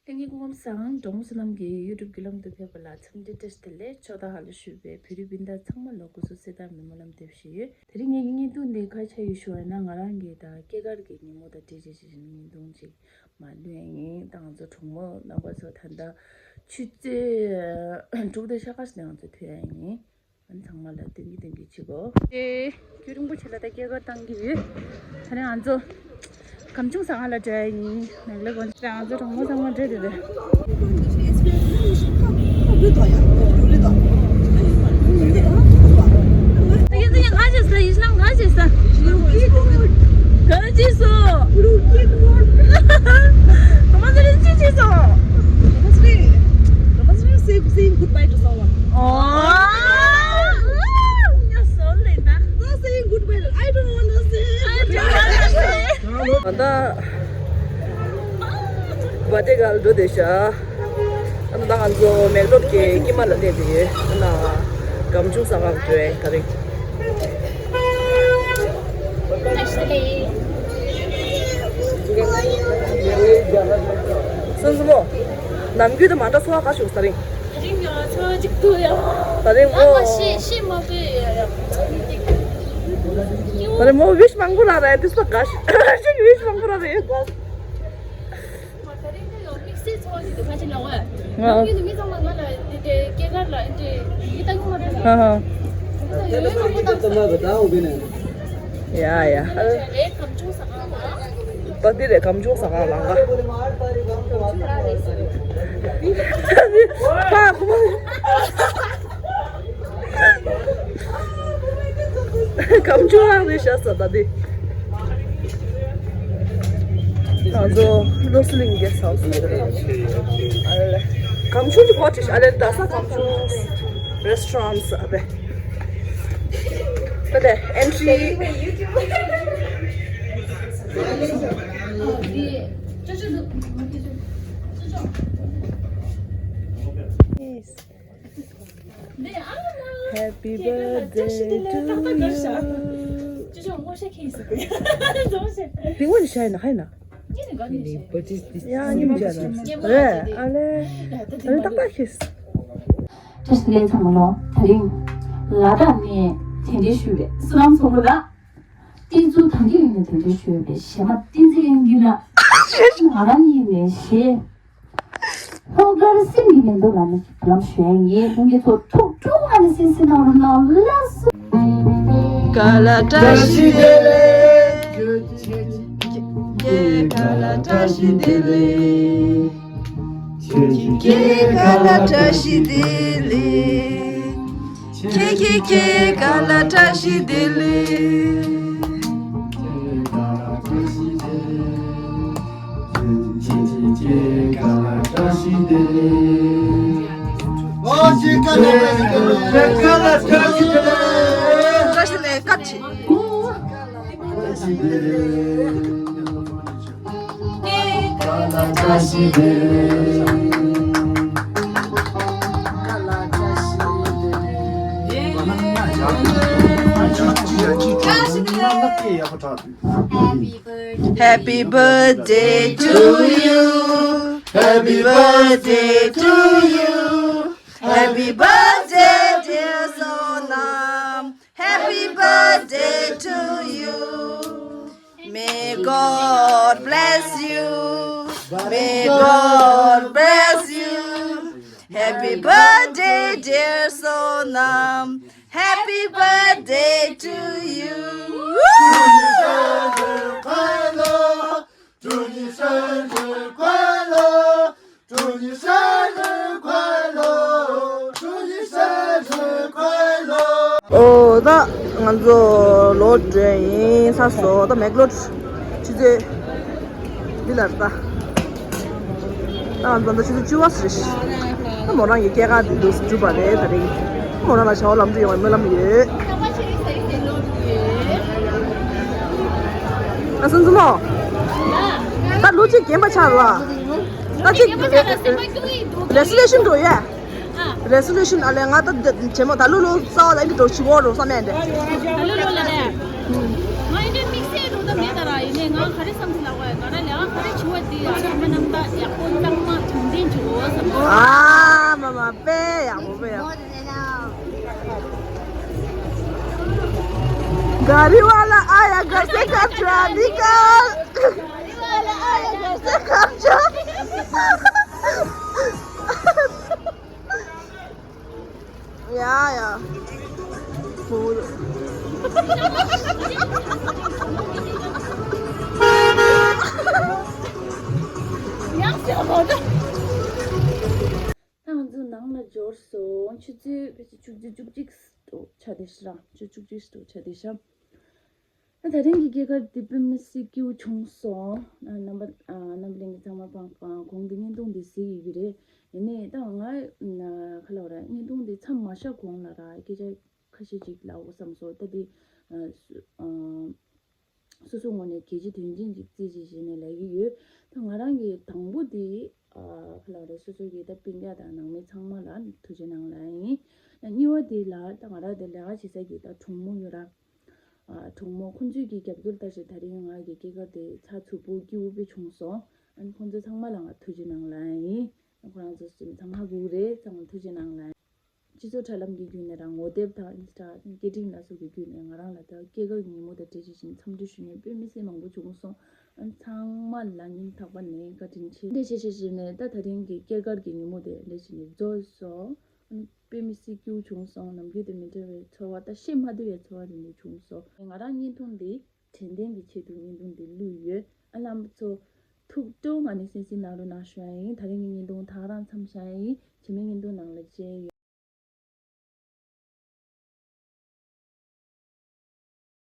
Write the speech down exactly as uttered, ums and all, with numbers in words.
ལྷན་རྒྱས་སྐུ་ཁམས་བཟང་། གྲོགས་མོ་བསོད་ནམས་ཀྱི་ཡུ་ཊུབ་བརྒྱུད་ལམ་དུ་ཕེབས་པ་ལ་འཚམས་འདྲི་བཀྲ་ཤིས་བདེ་ལེགས། ཕྱོགས་མཐའ་ཧ་ལ་བཞུགས་པའི་བོད་རིགས་སྤུན་ཟླ་ཚང་མ་ལ་སྐུ་གཟུགས་གསལ་ཐང་ནས་སྨོན་ལམ་འདེབས་ཞུ་ཡོད། དེ་རིང་ངའི་བརྙན་ཐུང་འདི་ག་རེ་ཆགས་ཡོད་ཞུ་བ་ན། ང་རང་གི་ད་སྐྱེས་སྐར་གྱི་ཉིན་མོ་དང་འབྲེལ་བྱས་བྱས་བྱས་བརྙན་ཐུང་ཅིག་མར་བླུགས་ཡ་ཡིན། ད་ང་ཚོ་གྲོགས་མོ་རྣམ་པ་ཚོ་ད་ལྟ་ཆུ་ཚོད་དྲུག་དང་ཤ་ཁ་ཙམ་ནས་ང་ཚོ་ཐོན་ཡ་ཡིན། ཨ་ནི་ཚང་མ་ལ་སྟོན་གྱི་སྟོན་གྱི་བྱེད་དགོས། ཨེ། རྒྱུན་རིང་པོ་ཞིག་ལ་ད་སྐྱེས་སྐར་བཏང་གི་ཡོད། ད་ནི་ང་ཚོ་སྒམ་ཆུང་ཟ་ཁང་ལ་འགྲོ་ཡ་ཡིན། ནང་ལ་གོན་ད་ང་ཚོ་གྲོགས་མོ་ཚང་མ་འགྲོ་དེ་རེད། ད་ཡིན་ད་ཡིན་ག་བྱས་ས་ཡིན་ནམ་ག་བྱས་ས། ག་བྱས་སོ། ག་བྱས་སོ། Say, saying goodbye to someone. Oh, you're so late. Not saying goodbye. I don't want to say. I don't want to say. ད་བ་དེ་ག་ལ་འགྲོ་བསྡད་ཤག་ཨ་ནི་ད་ང་ཚོ་མེག་ལོར་གྱི་དཀྱིལ་མ་ལ་སླེབས་བསྡད་ཡོད། ཨ་ནི་སྒམ་ཆུང་ཟ་ཁང་འགྲོ་ཡ་ད་རེད། སོན་སོ་མོ། ནམ་རྒྱུན་དང་མ་འདྲ་ཚོར་བ་ག་བྱུང་ད་རིང་། ད་རིང་ཡང་ཚོར་བ་གཅིག་ཏུ་ཡང་། ད་རིང་མོ། ཨ་ཤེས་ཤེས་མ་པའི་ཡ་ཡ། ད་རིང་མོ་ཝིཤ་མང་པོ་རག་རེད། དེ་སོ་ག་ཤེས་ཝིཤ་མང་པོ་རག་རེད་ག་ད་རིང་ཡང་དམིགས་བསལ་ཚོར་བ་ཞིག་འདུག་ཁ་ཅིག་ལ་བ། ང་ནམ་རྒྱུན་དུ་མི་ཚང་མ་ང་ལ་དེ་དེ་སྐྱེས་སྐར་ལ་དེ་ཡིད་ད་ངོ་མ་རེད། ཧ་ཧ། ཡོད་མང་པོ་བཏང་སོང་། ཡ་ཡ། རེད་གམ་ཆུང་ཟ་ཁང་ལ། ད་འདི་རེད་གམ་ཆུང་ཟ་ཁང་ལ་ང་། གམ་ཆུང་རང་རེད་ཤག་ས་ད་འདི། ང་ཚོ་བློ་གསལ་གླིང་གེ་སི་ཧའུ་སི་ནས་རེད། ཨ་ལེ། གམ་ཆུང་གི་ཧོ་ཊེལ་ཨ་ལེ། རྡ་ས་གམ་ཆུང་རེ་སི་ཊོ་རན་ཊི་ཨ་བེ། ད་ལྟ་ཨེན་ཊི་རི། Happy birthday to you. དེ་ངོ་ནས་ཤ་ཡིན་ན་ཧ་ཡིན་ན། ཡ་ཉིམ་བྱ་ན་རེད་ཨ་ལེ། ད་རེས་ཏག་ཏག་ཤེས། བཀྲ་ཤིས་བདེ་ལེགས་ཚང་མ་ལོ། ད་རིང་ལ་དྭགས་ནས་གདན་འདྲེན་ཞུས་པའི་བསོད་ནམས་ཚོགས་པ་དང་། བསྟན་འཛིན་དར་རྒྱས་གླིང་ནས་གདན་འདྲེན་ཞུས་པའི་གཞས་མ་བསྟན་འཛིན་དབྱངས་སྐྱིད་དང་། ང་རང་གཉིས་ནས་གཞས། ལྷོ་དཀར་སེམས་ཀྱི་མེ་ཏོག་ལ་ནི་ལམ་ཞུ་ཡ་ཡིན། ཁོང་གི་ཚོ་ཐུགས་ཁྲོ་ང་ནི་སིན་སིན་ནང་རུ་ནང་ལ་སུ། ག་ལ་བཀྲ་ཤིས་བདེ་ལེགས། ཁྱེད་ཀྱིས་ག་ལ་བཀྲ་ཤིས་བདེ་ལེགས། ཁྱེད་ཀྱིས་ག་ལ་བཀྲ་ཤིས་བདེ་ལེགས། ཁྱེད་ཀྱིས་ག་ལ་བཀྲ་ཤིས་བདེ་ལེགས། Happy birthday to you. Happy birthday to you. Happy birthday, dear Sonam. Happy birthday to you. May God bless you. May God bless you. Happy birthday, dear Sonam. Happy birthday to you. ཨོ་ད་ང་ཚོ་ལོག་འགྲོ་ཡིན། ཚར་སོང་། ད་མེག་ལོར་ཆུ་ཚོད་འདི་ལ་ད། ད་ང་ཚོ་ད་ཆུ་ཚོད་བཅུ་པ་ཙམ་རེད། ད་མོ་རང་གི་སྐྱེས་སྐར་འདི་འདུག་སེ་གྲུབ་པ་རེད་ད་རེད། མོ་རང་ལ་བྱ་བ་ལམ་འགྲོ་ཡོང་བའི་སྨོན་ལམ་ཡོད། ད་སོན་སོ་མོ། ད་ལོ་གཅིག་རྒན་པ་ཆགས་རོགས། ད་གཅིག་རེ་སི་ལེ་ཤིན་འགྲོ་ཡ། རེ་སི་ལེ་ཤིན་ཨ་ལས་ང་ད་བྱེད་མོ་ད་ལོ་ལོ་རྩ་བ་ལ་ཨིན་འགྲོ་ཞི་བོ་རོ་བསམ་ཡ་འདྲ། ད་ལོ་ལོ་ལ་རེད། ང་ཡིན་དེ་དམིགས་བསལ་འགྲོ་ད་མེད་ད་ར། ཡིན་ནའི་ང་ག་རེ་བསམ་སོང་ལབ་དགོས། ང་རང་ལས་ཀ་ག་རེ་བྱུང་བ་དེ་ཡང་ཚང་མ་རྣམ་དག་ཡག་པོ་གཙང་མ་དུམ་ ཨ་མ་མ་དཔེ་ཡག་པོ་དཔེ་ཡག་པོ། गाड़ी वाला आया घर से कचरा निकाल। गाड़ी वाला आया घर से कचरा। या या। फूल। ད་ང་ཚོ་ནང་ལ་འབྱོར་སོང་། ཆུ་ཚོད་ཕལ་ཆེར་བཅུ་གཅིག་བཅུ་གཅིག་འདྲ་ཆགས་བསྡད་ཤག་ཆུ་ཚོད་བཅུ་གཅིག་འདྲ་ཆགས་བསྡད་ཤག་ད་ད་རིང་གི་སྐྱེས་སྐར་འདི་དཔེ་མི་སྲིད་སྐྱིད་པོ་བྱུང་སོང་། ཨ་རྣམ་པ་ཨ་རྣམ་པ་ལྷན་རྒྱས་ཚང་མ་པང་པང་གོང་དུ་བརྙན་ཐུང་འདི་གཟིགས་ཡོད་ཀྱི་རེད། ཡིན་ནའི་ད་ང་ཨ་ག་ལབ་ར། བརྙན་ཐུང་འདི་མཚམས་མ་བཞག་གོང་ལ་ར་སྐད་ཆ་ཁ་ཤས་ཅིག་ལབ་དགོས་བསམ་སོང་། ད་འདི་ཨ་སུ་ཨ་སོ་སོའི་ངོས་ནས་གལ་ཆེ་དོན་ཆེན་ཅིག་རྩིས་ཅིག་བྱས་ནས་ལབ་ཀྱི་ཡོད། ད་ང་རང་གི་དང་པོ་དེ་ཨ་ག་ལབ་རེད། སོ་སོ་གི་ད་སྤུན་ཀྱག་དང་ནང་མི་ཚང་མ་ལ་ཐུགས་རྗེ་གནང་ལབ་ཡིན། ད་གཉིས་པ་དེ་ལ་ད་ང་རང་དེ་ལས་ཀ་བྱེད་ས་གི་ད་གྲོགས་མོ་ཡོད་ར། ཨ་གྲོགས་མོ་ཁོང་ཚོས་ཀྱི་རྒྱབ་སྐྱོར་ལྟ་བྱས་ད་རིང་ང་གི་སྐྱེས་སྐར་དེ་ཚགས་ཚུད་པོ་སྐྱིད་པོ་དཔེ་བྱུང་སོང་། ཨ་ནི་ཁོང་ཚོ་ཚང་མ་ལ་ང་ཐུགས་རྗེ་གནང་ལབ་ཡིན། ཁོ་རང་ཚོ་ཚང་མ་སྒུག་རེད། ཚང་མ་ཐུགས་རྗེ་གནང་ལབ་ཡིན། སྤྱི་ཚོགས་དྲ་ལམ་གྱི་བརྒྱུད་ནས་རང་ངོ་དེབ་དང་ཨིན་སི་ཊ་སྐད་འཕྲིན་ལ་སོགས་ཀྱི་བརྒྱུད་ནས་ང་རང་ལ་ད་སྐྱེས་སྐར་གྱི་ཉིན་མོ་དང་འབྲེལ་བྱས་ཤིང་འཚམས་འདྲི་ཞུས་ནས་དཔེ་མི་སྲིད་མང་པོ་བྱུང་སོང་། ཨ་ཚང་མ་ལ་སྙིང་ཐག་པ་ནས་བཀའ་དྲིན་ཆེ། འདི་བྱས་བྱས་བྱས་ནས་ད་ད་རིང་གི་སྐྱེས་སྐར་གྱི་ཉིན་མོ་དེ་འདི་བྱས་ནས་རྫོགས་སོང་། ཨ་དཔེ་མི་སྲིད་སྐྱིད་པོ་བྱུང་སོང་། ནམ་རྒྱུན་དང་མི་འདྲ་བའི་ཚོར་བ་ད་བཤད་མ་ཐུབ་པའི་ཚོར་བ་དེ་འདྲ་བྱུང་སོང་། ང་རང་བརྙན་ཐུང་འདི་དྲན་རྟེན་གྱི་ཆེད་དུ་བརྙན་ཐུང་འདི་བླུགས་ཡོད། ཨ་རྣམ་པ་ཚོ་ཐུགས་སྤྲོ་ང་ནི་སེམས་སེམས་ནང་རུ་གནང་ཞུ་ཡ་ཡིན། ད་རིང་གི་བརྙན་ཐུང་ད་ག་རང་མཚམས་བཞག་ཡ་ཡིན། རྗེས་མའི་བརྙན་ཐུང་ནང་ལ་མཇལ་ཡོང་།